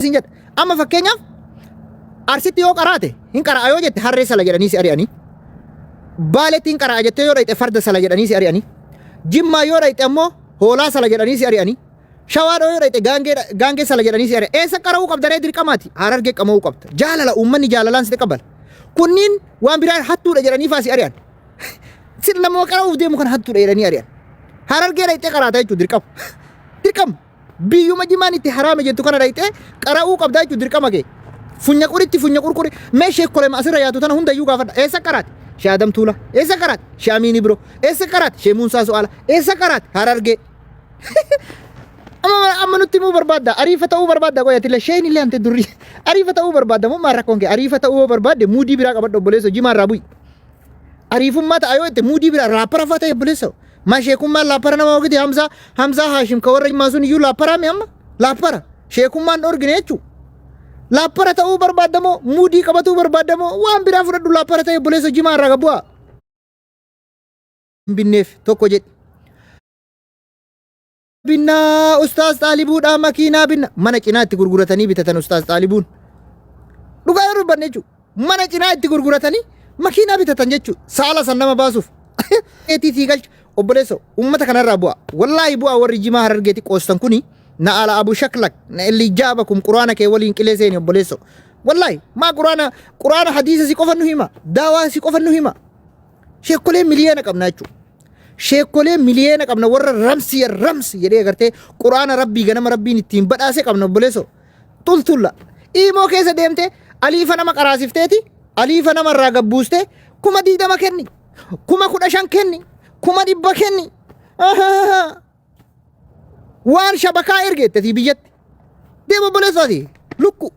Siin jedha. Amma fakkeenyaaf Arsitti yoo qaraate hin qara'a yoo jette harree sala jedhanii si ari'anii. Baaletti hin qara'a jettee yoo dhayxe farda sala jedhanii si ari'anii. Jimmaa yoo dhayxe ammoo hoolaa sala jedhanii si ari'anii. Shawaa yoo dhayxe gaangee gaangee sala jedhanii si ari'an. Eessa qara'uu qabda ree dirqamaati? Harargee qama'uu qabda. Jaalala uummanni jaalalaan si qabala. Kunniin waan biraa hattuudha jedhanii faa si ari'an. Sirna nama qara'uuf deemu kan hattuudha jedhanii ari'an. Harargee dhayxee qaraata jechuudha dirqama. Dirqama. Biyyuma jimaan itti haraame jettu kana dhayxee qara'uu qabdaa jechuun dirqama kee. Funya quritti funya qurquri. Mee sheekkolema asirra yaatu tana hundayyuu gaafadha. Eessa qaraate? Shee Adam Tuula. Eessa qaraate? Shee Amiin Ibro. Eessa qaraate? Shee Muusaa Su'aala. Eessa qaraate? Harargee. Amma amma nutti himuu barbaadda. Ariifa ta'uu barbaadda qoy atillee sheen illee ante durri. Ariifa ta'uu barbaadda moo maal rakkoon kee? Ariifa ta'uu yoo barbaadde muudii biraa qabadhu obboleessoo jimaa irraa bu'i. Ariifummaa ta'a yoo jette muudii biraa raappara fa'aa ta'e obboleessoo. Ma sheekummaan laappara nama hogiti Hamzaa Hamzaa Haashim ka warra jimmaa sun iyyuu laapparaa mi amma? Laappara. Sheekummaan dhorgine jechuu. Laappara ta'uu barbaadda moo muudii qabatuu barbaadda moo waan biraa fudhadhu laappara ta'e obboleessa jimaa irraa gabbu'aa. Hin binneef tokko jedhi. Binnaa ustaaz Xaalibuudhaa makiinaa binna mana cinaa itti gurguratanii bitatan ustaaz Xaalibuun. Dhugaa yoo dubbanne jechuudha. Mana cinaa itti gurguratanii makiinaa bitatan jechuudha. Saala san nama baasuuf. Eetii sii galcha obboleesso uummata kanarraa bu'a. Wallaahi bu'a warri jimaa harargeeti qoostan kuni na ala abu shaklak na illi jaabakum quraana kee waliin qilee seeni obboleesso. Wallaahi maa quraana quraana hadiisa si qofa nu hima daawaa si qofa nu hima. Sheekkolee miliyoona qabna jechuudha. Sheekkolee miliyoona qabna warra ramsi ramsi jedhee agartee quraana rabbii ganama rabbiin ittiin badhaase qabna obboleesso. Tultulla. Iimoo keessa deemtee aliifa nama qaraasifteeti aliifa nama irraa gabbuustee 20,000 kenni 15,000 kenni 100,000 kenni. Waan shabakaa ergeette ati biyyatti. Deema obboleessoo ati lukku.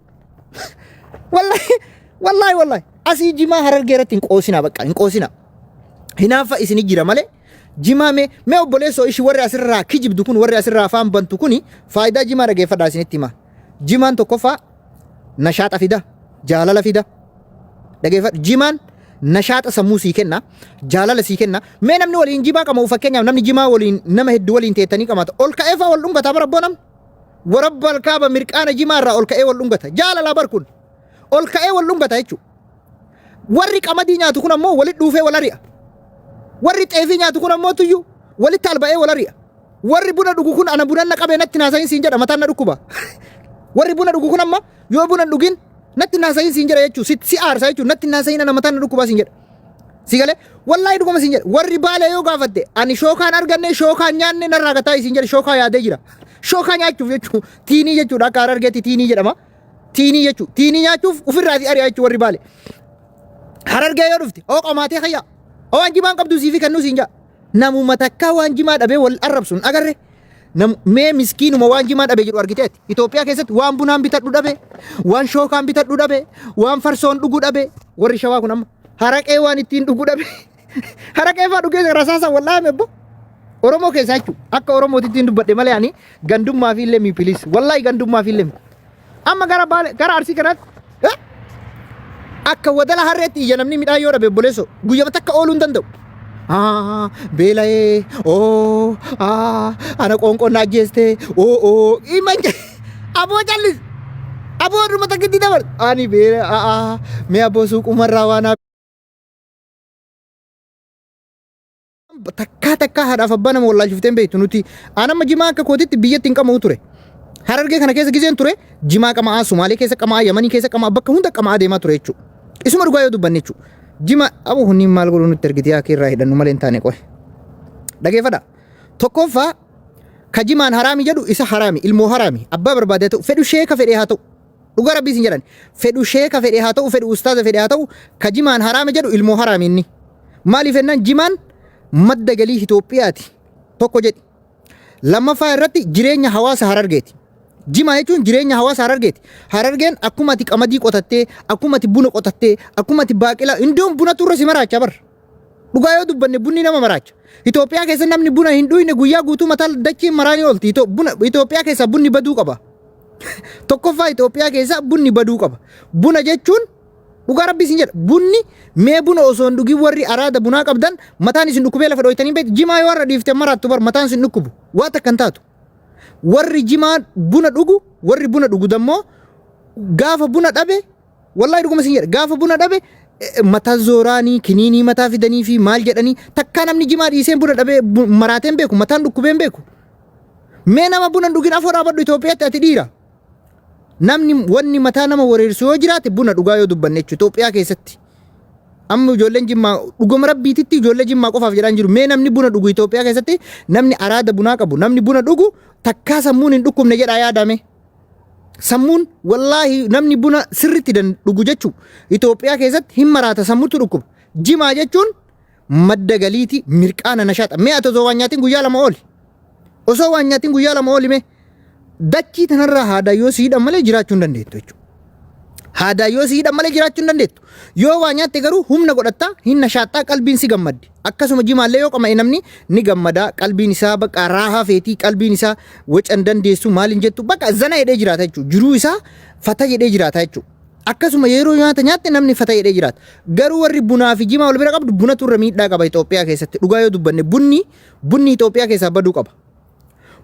Wallahi wallahi wallahi asii jimaa harargee irratti hin qoosinaa bakka hin qoosinaa. Hinaaffa isini jira malee jimaa mee mee obboleessoo ishi warri asirraa kijibdu kun warri asirraa afaan bantu kuni faayidaa jimaa dhageeffadhaa isinitti himaa. Jimaan tokkoffaa nashaaxa fida jaalala fida. Dhageeffadhu jimaan nashaaxa sammuu sii kenna jaalala sii kenna mee namni waliin jimaa qama'u fakkeenyaaf namni jimaa waliin nama hedduu waliin teettanii qamata ol ka'ee fa'aa wal dhungataa bara abboo namni warabba alkaaba mirqaana jimaa irraa ol ka'ee wal dhungata jaalala bar kun ol ka'ee wal dhungata jechuudha. Warri qamadii nyaatu kun ammoo walitti dhuufee wal ari'a. Warri xeefii nyaatu kun ammoo tuyyuu walitti alba'ee wal ari'a. Warri buna dhugu kun ana bunan na qabee natti naasayin siin jedha mataan na dhukkuba. Warri buna dhugu kun amma yoo buna hin dhugin natti naasayin siin jedha jechuudha. Si, si aarsa jechuudha. Natti naasayin ana mataan na dhukkubaa siin jedha. Si galee wallaahi dhuguma siin jedha. Warri baalee yoo gaafatte ani shookaan arganne shookaan nyaanne narraa gataa siin jedha shookaa yaadee jira. Shookaa nyaachuuf jechuudha. Tiinii jechuudha akka harargeetti tiinii jedhama. Tiinii jechuudha. Tiinii nyaachuuf ofirraa si ari'a jechuudha warri baale. Harargee yoo dhufte oo qomaatee hayyaa. Oo waan jimaan qabdu siifi kennuu siin jedha. Namuma takkaa waan jimaa dhabee wal arrabsu hin agarre. Mee miskiinuma waan jimaa dhabe jedhu argiteeti. Itoophiyaa keessatti waan bunaan bitadhu dhabe, waan shookaan bitadhu dhabe, waan farsoon dhugu dhabe. Warri shawaa kun amma haraqee waan ittiin dhugu dhabe. Haraqee fa'aa dhugee rasaasa wallahi ebbo. Oromoo keessaa jechuudha. Akka Oromootitti hin dubbadhe malee ani gandummaa fi illee mi pilis. Wallahi gandummaa fi illee mi. Amma gara baale gara arsii kanaatti eh, akka wadala harreetti iyya namni midhaan yoo dhabe obboleessoo guyyama takka ooluu hin danda'u. Ah, beela'ee, oo, ah, ana qoonqoon na ajjeeste, oo, oo, himan aboo callis, aboo dhuma takkitti dabar, ani beela, ah, mee aboo suuqumarraa waan Takkaa takkaa haadhaaf abbaa nama wallaalchiftee hin beektu nuti. Aan amma jimaa akka kootitti biyyatti hin qama'u ture. Harargee kana keessa gizeen ture jimaa qama'aa, Sumaalee keessa qama'aa, Yamanii keessa qama'aa, bakka hunda qama'aa deemaa ture jechuudha. Isuma dhugaa yoo dubbanne jechuudha. Jima abu kunniin maal godhuu nutti ergiti yaa irraa hidhannu malee hin taane qoy. Dhageeffadha. Tokkoffaa ka jimaan haraami jedhu isa haraami ilmoo haraami abbaa barbaade haa ta'u fedhu sheeka fedhee haa ta'u. Dhugaa rabbii isin jedhan fedhu sheeka fedhee haa ta'u fedhu ustaaza fedhee haa ta'u ka jimaan haraami jedhu ilmoo haraami inni. Maaliif jennaan jimaan madda galii Itoophiyaati tokko jedhi. Lammaffaa irratti jireenya hawaasa Harargeeti. Jimaa jechuun jireenya hawaasa Harargeeti. Harargeen akkuma ati qamadii qotattee, akkuma ati buna qotattee, akkuma ati baaqelaa, indoon bunatu irra si maraacha bar. Dhugaa yoo dubbanne bunni nama maraacha. Itoophiyaa keessa namni buna hin dhuyne guyyaa guutuu mataa dachiin maraanii oolti. Itoophiyaa keessa bunni baduu qaba. Tokkoffaa Itoophiyaa keessa bunni baduu qaba. Buna jechuun Dhugaa rabbii isin jedha bunni mee buna osoo hin dhugin warri araada bunaa qabdan mataan isin dhukkubee lafa dhooytanii beektu jimaa yoo har'a dhiifte maraattu bar mataan isin dhukkubu waa takka hin taatu. Warri jimaa buna dhugu warri buna dhugu dammoo Gaafa buna dhabe, wallaahi dhuguma sin jedha, gaafa buna dhabe mataa zooraanii kiniinii mataa fidanii fi maal jedhanii. Takkaa namni jimaa dhiiseen buna dhabee maraateen beeku, mataan dhukkubeen beeku. Mee nama buna hin dhugin afoo dhaabadhu Itoophiyaatti, ati dhiira. Namni wanni mataa nama wareersu yoo jiraate buna, dhugaa yoo dubbanne jechuudha Itoophiyaa keessatti. Amma ijoolleen Jimmaa, dhuguma rabbiititti ijoollee Jimmaa qofaaf jedhaan jiru. Mee namni buna dhugu Itoophiyaa keessatti, namni araada bunaa qabu, namni buna dhugu takkaa sammuun hin dhukkubne jedhaa yaadame. Sammuun wallaahi namni buna sirriitti dhugu jechuu Itoophiyaa keessatti hin maraata, sammuutu dhukkuba. Jimaa jechuun madda galiiti, mirqaana, nashaxa. Mee ati osoo waan nyaatiin guyyaa 2 ooli. Osoo waan nyaatiin guyyaa 2 ooli mee. Dachii tanarraa haadaa yoo si hidhan malee jiraachuu hin dandeettu jechuudha. Haadaa yoo si hidhan malee jiraachuu hin dandeettu. Yoo waa nyaatte garuu humna godhattaa, hin nashaaxxaa, qalbiin si gammaddi. Akkasuma jimaallee yoo qama'e namni ni gammada, qalbiin isaa bakka raahaa feetii, qalbiin isaa waca hin dandeessu, maal hin jettu, bakka zana jedhee jiraata jechuudha. Jiruu isaa fata jedhee jiraata jechuudha. Akkasuma yeroo nyaata nyaatte namni fata jedhee jiraata. Garuu warri bunaa fi jimaa wal bira qabdu, bunatu irra miidhaa qaba Itoophiyaa keessatti. Dhugaa yoo dubbanne bunni Itoophiyaa keessaa baduu qaba.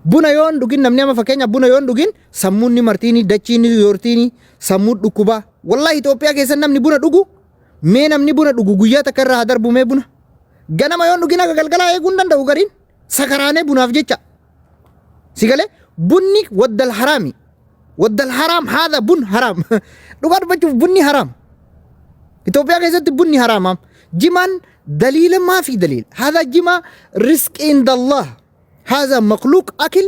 Buna yoo hin dhugin namni, amma fakkeenyaaf buna yoo hin dhugin sammuun ni martiini, dachiin ni yoortiini, sammuun dhukkubaa. Wallaahi Itoophiyaa keessa namni buna dhugu, mee namni buna dhugu guyyaa takka irraa haa darbu mee buna. Ganama yoo hin dhugin akka galgalaa eeguu hin danda'u gariin. Sakaraanee bunaaf jecha. Si galee, bunni waddal haraami. Waddal haraam haadha bun haraam. Dhugaa dubbachuuf bunni haraam. Itoophiyaa keessatti bunni haraamaam. Jimaan daliila maafi daliila. Haadha jimaa risqi indallah. Haadha makluuq akil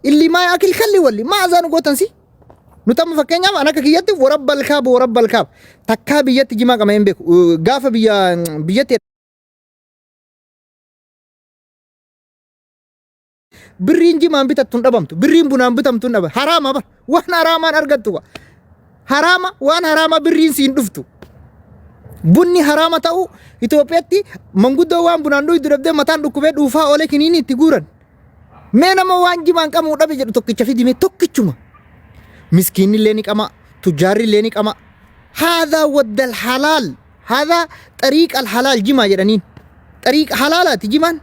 illi maa akil kalli walli maa azaan gootan si. Nuti amma fakkeenyaaf an akka kiyyatti warabbal kaaba warabbal kaaba. Takkaa biyyatti jimaa qama hin beeku. Gaafa biyya biyyatti birriin jimaan bitattu hin dhabamtu, birriin bunaan bitamtu hin dhabamtu. Haraama bar, waan haraamaan argattu ba haraama, waan haraama birriin siin dhuftu. Bunni haraama ta'u Itoophiyaatti manguddoo waan bunaan dhuydu dhabdee mataan dhukkubee dhuufaa oolee kiniini itti guuran. Mee nama waan jimaan qamuu dhabe jedhu tokkicha fidime, tokkichuma. Miskiinni illee ni qama, tujjaarri illee ni qama. Haadhaa waddal halaal, haadhaa xariiqa halaal jimaa jedhaniin. Xariiqa halaalaati jimaan.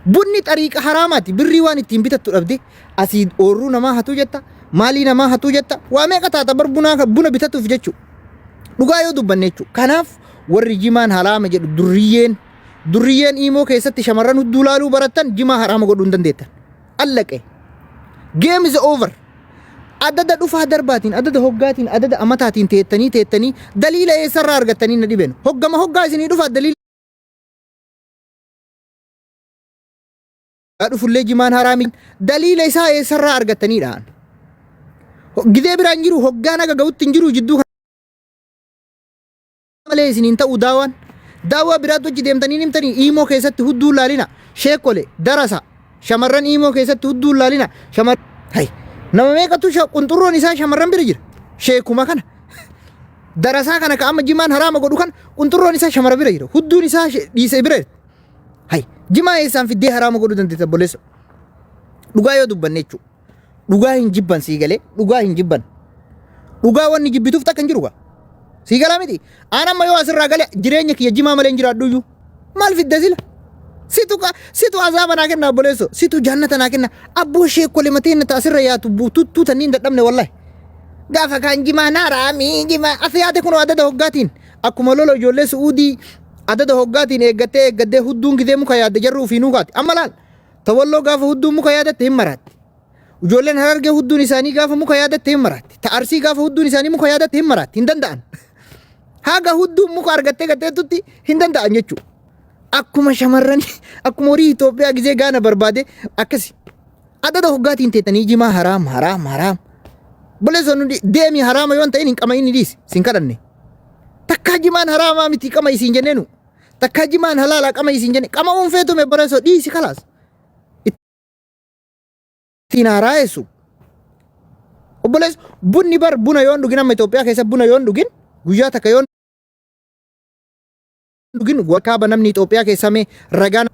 Bunni xariiqa haraamaati. Birrii waan ittiin bitattu dhabde asii oorruu namaa hatuu jetta, maalii namaa hatuu jetta, waa meeqa taata bar bunaa buna bitatuuf jechuu. Dhugaa yoo dubbanne jechuu. Kanaaf warri jimaan haraama jedhu, durriyyeen durriyyeen iimoo keessatti shamarran hudduu laaluu barattan, jimaa haraama godhuu hin dandeettan. Allaqe. Game is over. Adada dhufaa darbaatiin, adada hoggaatiin, adada amataatiin teettanii teettanii daliila eessarraa argattanii na dhibeen. Hoggama hoggaa isinii dhufaa daliila dhufullee jimaan haraami daliila isaa eessarraa argattaniidha. Gizee biraan jiru hoggaan haga ga'utti hin jiru jidduu malee isiniin ta'uu daawaan. Daawaa biraatti hojii deemtanii himtanii iimoo keessatti hudduu laalina. Sheekole darasa shamarran iimoo keessatti hudduu laalina. Shamar hay nama meeqatu qunxurroon isaa shamarran bira jira. Sheekuma kana darasaa kana ka amma jimaan haraama godhu kan qunxurroon isaa shamara bira jira. Hudduun isaa dhiisee bira jira. Hay jimaa eessaan fiddee haraama godhuu dandeetta obboleessa? Dhugaa yoo dubbanne jechuudha. Dhugaa hin jibban, sii galee, dhugaa hin jibban. Dhugaa wanni jibbituuf takka hin jiru gaa. Sii galaa miti. Aan amma yoo asirraa gale jireenya kiyya jimaa malee hin jiraadhu iyyuu. Maal fidda sila? Situ situ azaaba naa kenna obboleesso. Situ jannata naa kenna. Abboo sheekkole mateen na asirra yaatu tuttuu tanniin dadhabne wallahi. Gaafa kaan jimaa haraamii jimaa as yaate kunoo adada hoggaatiin akkuma lola ijoollee Su'uudii adada hoggaatiin eeggattee eeggattee hudduun gizee muka yaadde jarri ofiinuu kaati. Amma laal tawalloo gaafa hudduun muka yaadatte hin maraatti. Ijoolleen Harargee hudduun isaanii gaafa muka yaadatte hin maraatti. Ta Arsii gaafa hudduun isaanii muka yaadatte hin maraatti. Hin danda'an. Haga hudduun muka argattee gatteettutti hin danda'an jechuudha. Akkuma shamarran, akkuma horii Itoophiyaa gizee gaana barbaade akkasi. Adada hoggaatiin teettanii jimaa haraam haraam haraam. Boleessoo nu deemi, haraama yoo hin ta'in hin qama'in, ni dhiisi sin kadhanne. Takkaa jimaan haraamaa miti qama isiin jenneenu. Takkaa jimaan halaalaa qama isiin jenne, qama'uun feetume boleessoo dhiisi kalaas. Ittiin haaraa'essu. Obboleessa, bunni bar buna yoon dhugin, amma Itoophiyaa keessa buna yoon dhugin guyyaa takka yoon dhugin wakaaba namni Itoophiyaa keessa mee ragaan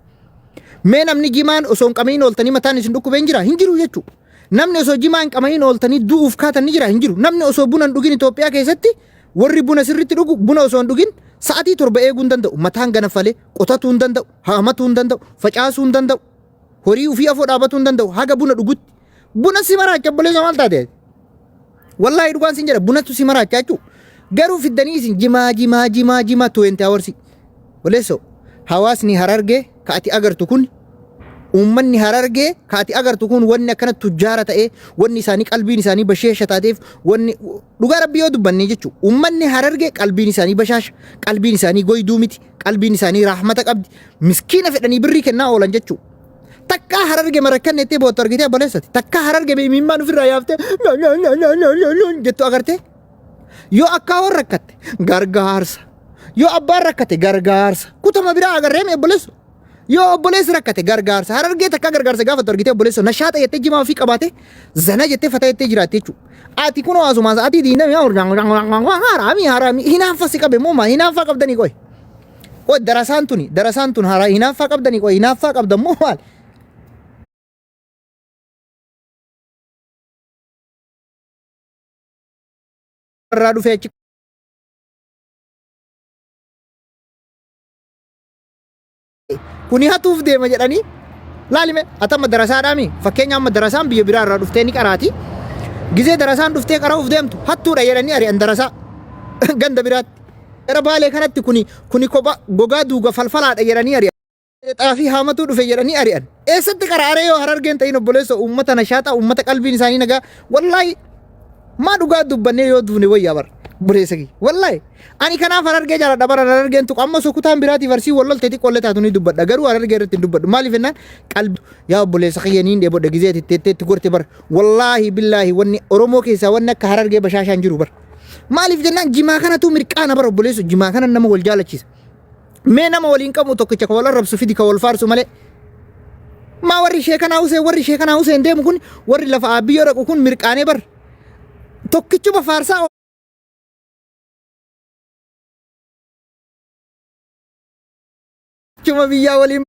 mee namni jimaan osoo hin qama'iin ooltanii mataan isin dhukkubee hin jira, hin jiru jechuudha. Namni osoo jimaa hin qama'iin ooltanii du'uuf kaatan ni jira, hin jiru. Namni osoo buna hin dhugin Itoophiyaa keessatti, warri buna sirriitti dhugu buna osoo hin dhugin sa'atii 7 eeguu hin danda'u. Mataan ganafalee qotatuu hin danda'u, haamatuu hin danda'u, facaasuu hin danda'u. Horii ofii afoo dhaabatuu hin danda'u haga buna dhugutti. Buna si maraacha obboleessa, maal taate? Wallaahi dhugaan sin jedha bunatu si maraachaa jechuudha. Garuu fiddanii isin jimaa jimaa jimaa jimaa 20 hours. Obboleessoo hawaasni Harargee ka ati agartu kun uummanni Harargee ka ati agartu kun wanni akkana tujjaara ta'ee wanni isaanii qalbiin isaanii basheesha taateef wanni dhugaa rabbii yoo dubbannee jechuudha. Uummanni Harargee qalbiin isaanii bashaasha qalbiin isaanii goyduu miti qalbiin isaanii rahmata qabdi miskiina fedhanii birrii kennaa oolan jechuudha. Takkaa Harargee marakkanne itti boottu argitee obboleessati. Takkaa Harargee imimmaan ofirraa yaaftee jettu agartee. Yoo akkaawwan rakkatte gargaarsa. Yoo abbaan rakkate gargaarsa. Kutama biraa agarree mi obboleessu? Yoo obboleessi rakkate gargaarsa. Harargee takkaa gargaarsa gaafatu argitee obboleessu nashaata jettee jimaa ofii qabaate zana jettee fata jettee jiraatte jechuudha. Ati kunoo asumaa sa'aatii diinamii haraamii haraamii hinaaffa si qabe moo maa hinaaffaa qabdanii qoy. Qoy darasaan tuni darasaan tun haraa hinaaffaa qabdanii qoy hinaaffaa qabdan moo maal? Irraa dhufee achi kuni hatuuf deema jedhanii laalime atama darasaadhaami fakkeenya amma darasaan biyya biraa irraa dhuftee ni qaraati gizee darasaan dhuftee qara'uuf deemtu hattuudha jedhanii ari'an darasaa ganda biraatti gara baalee kanatti kuni kuni kopha gogaa duuga falfalaadha jedhanii ari'an xaafii haamatuu dhufe jedhanii ari'an eessatti qara'aree yoo harargeen ta'in obboleessa uummata nashaaxaa uummata qalbiin isaanii nagaa wallaahi maa dhugaa dubbannee yoo duune wayyaa bar obboleessa kiyya wallaahi ani kanaaf harargee jaaladha bara harargeen tuqu amma osoo kutaan biraatiif arsii wal lolte xiqqoollee taatu ni dubbadha garuu harargee irratti hin dubbadhu maaliif jennaan qalbi yaa obboleessa kiyya niin dheebodha gizee ati teettee itti gorte bar wallaahi billaahi wanni oromoo keessaa wanni akka harargee bashaashaan jiru bar maaliif jennaan jimaa kanatu mirqaana bar obboleessu jimaa kana nama wal jaalachiisa Mee nama waliin qabu tokkicha ka wal arrabsu fidi ka wal faarsu malee. Maa warri sheekanaa Huseen warri sheekanaa Huseen deemu kun warri lafa aabbiyyoo dhaqu kun mirqaanee bar. Tokkichuma faarsaa Chuma biyyaa waliin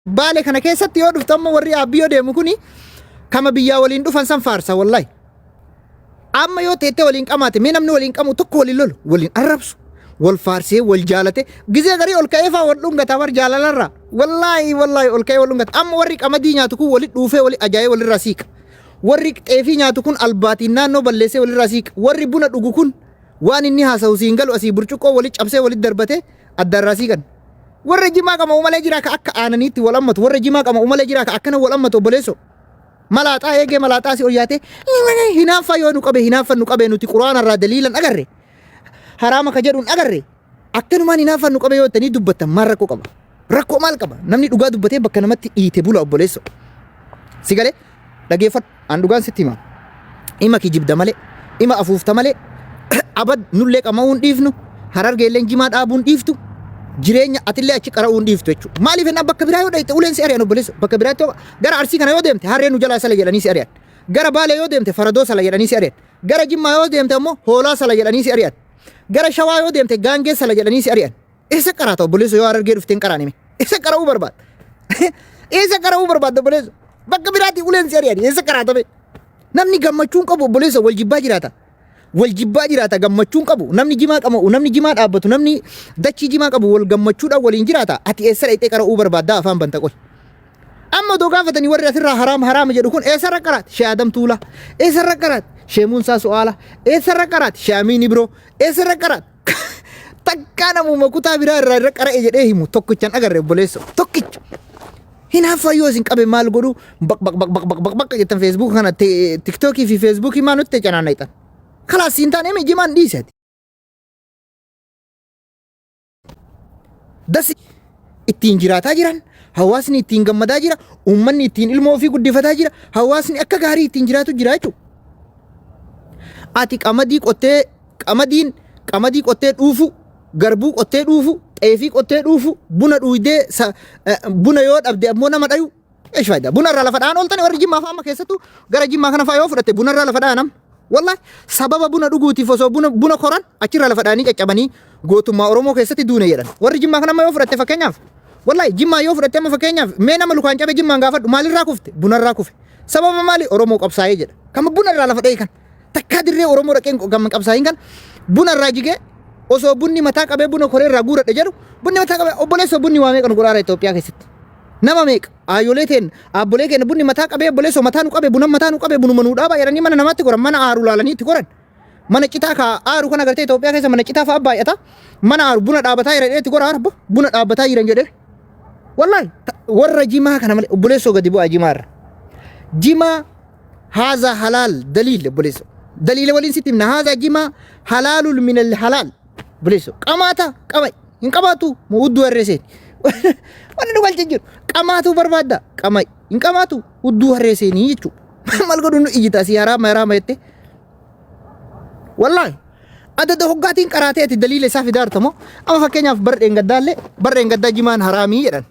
baale kana keessatti yoo dhuftu amma warri aabbiyyoo deemu kuni kama biyyaa waliin dhufan san faarsa wallahi. Amma yoo teettee waliin qamaate mee namni waliin qamu tokko waliin lolu waliin arrabsu wal faarsee wal jaalate gizee garii ol ka'ee faa wal dhungata bar jaalalarraa wallaahi wallaahi ol ka'ee wal dhungata amma warri qamadii nyaatu kun wali dhuufee wali ajaa'ee walirraa siiqa warri xeefii nyaatu kun albaatiin naannoo balleessee walirraa siiqa warri buna dhugu kun waan inni haasa'u siin galu asii burcuqqoo wali cabsee wali darbatee addaarraa siiqan. Warra jimaa qama'u malee jira ka akka aananiitti wal ammatu. Warra jimaa qama'u malee jira ka akkana wal ammatu obboleessoo. Malaaxaa eegee malaaxaa si ol yaatee hinaaffaa yoo nu qabe hinaaffan nu qabe nuti quraana irraa daliilan agarre. Haraama ka jedhuun agarre. Akkanumaan hinaaffan nu qabe yoo jettanii dubbattan maal rakkoo qaba? Rakkoo maal qaba? Namni dhugaa dubbatee bakka namatti dhiite bula obboleessoo. Si galee dhageeffadhu an dhugaan sitti hima. Ima kijibda malee, ima afuufta malee, abad nullee qama'uu hin dhiifnu, harargeelleen jimaa dhaabuu hin dhiiftu, jireenya atillee achi qara'uu hin dhiiftu jechuudha. Maaliif jennaan bakka biraa yoo dhayxe uleen si ari'an obboleessa. Bakka biraatti yoo gara Arsii kana yoo deemte harree nu jalaa sala jedhanii si ari'an. Gara Baalee yoo deemte faradoo sala jedhanii si ari'an. Gara Jimmaa yoo deemte ammoo hoolaa sala jedhanii si ari'an. Gara Shawaa yoo deemte gaangee sala jedhanii si ari'an. Eessa qaraata obboleessa yoo harargee dhuftee hin qaraanime? Eessa qara'uu barbaadda? Eessa qara'uu barbaadda obboleessa? Bakka biraatti uleen si ari'ani eessa qaraata bee? Namni gammachuu hin qabu obboleessa wal jibbaa jiraata. Wal jibbaa jiraata gammachuu hin qabu. Namni jimaa qama'u, namni jimaa dhaabbatu, namni dachii jimaa qabu wal gammachuudhaan waliin jiraata. Ati eessa dhaqxee qara'uu barbaaddaa afaan banta qoy. Amma odoo gaafatanii warri asirraa haraama haraama jedhu kun eessarra qaraati? Shee Adam Tuulaa. Eessarra qaraati? Shee Muusaa Su'aala. Eessarra qaraati? Shee Amiin Ibroo. Eessarra qaraati? Takkaa namuma kutaa biraa irraa irra qara'e jedhee himu tokkichan agarre obboleesso. Tokkicha. Hinaaffaa yoo isin qabe maal godhu baq baq baq baq baq baq baq jettan feesbuuka kana tiktookii fi feesbuukii maa nutti canaannayxan. Kalaas siin taane emi jimaan dhiise ati. Dasi ittiin jiraataa jiran hawaasni ittiin gammadaa jira uummanni ittiin ilmoo ofii guddifataa jira hawaasni akka gaarii ittiin jiraatu jira jechuudha. Ati qamadii qottee qamadiin qamadii qottee dhuufu garbuu qottee dhuufu xeefii qottee dhuufu buna dhuuydee buna yoo dhabde ammoo nama dhayu eesh faayidaa buna irraa lafa dha'an ooltani warri jimmaa fa'aa amma keessattuu gara jimmaa kana fa'aa yoo fudhatte buna irraa lafa dha'an amma wallahi sababa buna dhuguutiif osoo buna buna koran achirraa lafa dha'anii caccabanii gootummaa Oromoo keessatti duune jedhan warri jimmaa kana amma yoo fudhatte fakkeenyaaf wallahi jimmaa yoo fudhatte amma fakkeenyaaf mee nama lukaan cabe jimmaan gaafadhu maalirraa kufte bunarraa kufe sababa maali Oromoo qabsaa'ee jedha kama buna irraa lafa dha'e kan Takkaa dirree Oromoo dhaqeen kan qabsaa'iin kan buna irraa jigee osoo bunni mataa qabee buna koree irraa guuradhe jedhu bunni mataa qabee obboleessoo bunni waamee kan godhaara Itoophiyaa keessatti. Nama meeqa aayyolee teen aabbolee keenya bunni mataa qabee obboleessoo mataa nu qabe buna mataa nu qabe bunuma nuu dhaabaa jedhanii mana namaatti goran mana aaru laalanii itti goran. Mana citaa ka aaru kana gartee Itoophiyaa keessa mana citaa fa'a baay'ata. Mana aaru buna dhaabataa jira jedhee itti gora arba buna dhaabbataa jiran jedhee. Wallaahi warra jimaa kana malee obboleessoo gadi bu'aa jimaa irra. Jimaa haazaa halaal daliil obboleessoo. Daliila waliin sitti himna haazaa jimaa halaalul minal halaal obboleessoo. Qamaata qamai hin qabaatu moo udduu harree seeni. Wanni nu galche jiru qamaatuu barbaadda qamai hin qamaatu udduu harree seenii jechuudha. Maal godhu nu iyyita asii haraama haraama jettee. Wallaahi adada hoggaatiin qaraatee ati daliila isaa fidaarta moo amma fakkeenyaaf bar dheengaddaallee bar dheengaddaa jimaan haraamii jedhan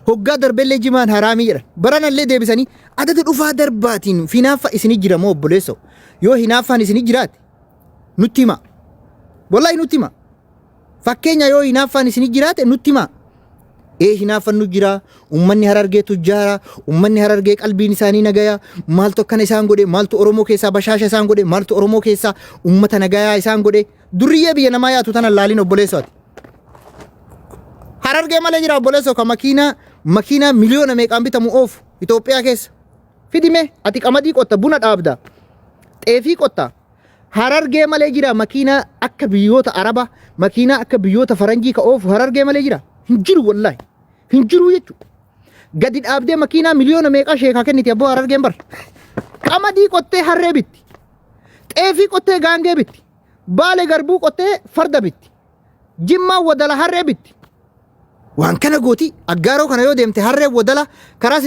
hoggaa darbellee jimaan haraamii jedhan baranallee deebisanii adada dhufaa darbaatiin hinaaffa isini jira moo obboleessoo yoo hinaaffaan isini jiraate nutti hima wallaahi nutti hima Fakkeenya yoo hinaaffaan isini jiraate nutti himaa. Ee hinaaffan nu jira, ummanni Harargee tujjaara, ummanni Harargee qalbiin isaanii nagaya, maaltu akkana isaan godhe, maaltu Oromoo keessaa bashaasha isaan godhe, maaltu Oromoo keessaa ummata nagayaa isaan godhe. Durriyyee biyya namaa yaatu tana laalin obboleessoo ati. Harargee malee jira obboleessoo ka makiinaa makiinaa miliyoona meeqaan bitamu oofu Itoophiyaa keessa. Fidime ati qamadii qotta buna dhaabda xeefii qotta Harargee malee jira makiinaa akka biyyoota Araba, makiinaa akka biyyoota Faranjii ka oofu Harargee malee jira. Hin jiru wallaahi. Hin jiru jechuudha. Gadi dhaabdee makiinaa miliyoona meeqaa sheekaa kenniti abboo Harargeen bar. Qamadii qottee harree bitti. Xeefii qottee gaangee bitti. Baale garbuu qottee farda bitti. Jimmaa wadala harree bitti. Waan kana gooti aggaaroo kana yoo deemte harree wadala karaa.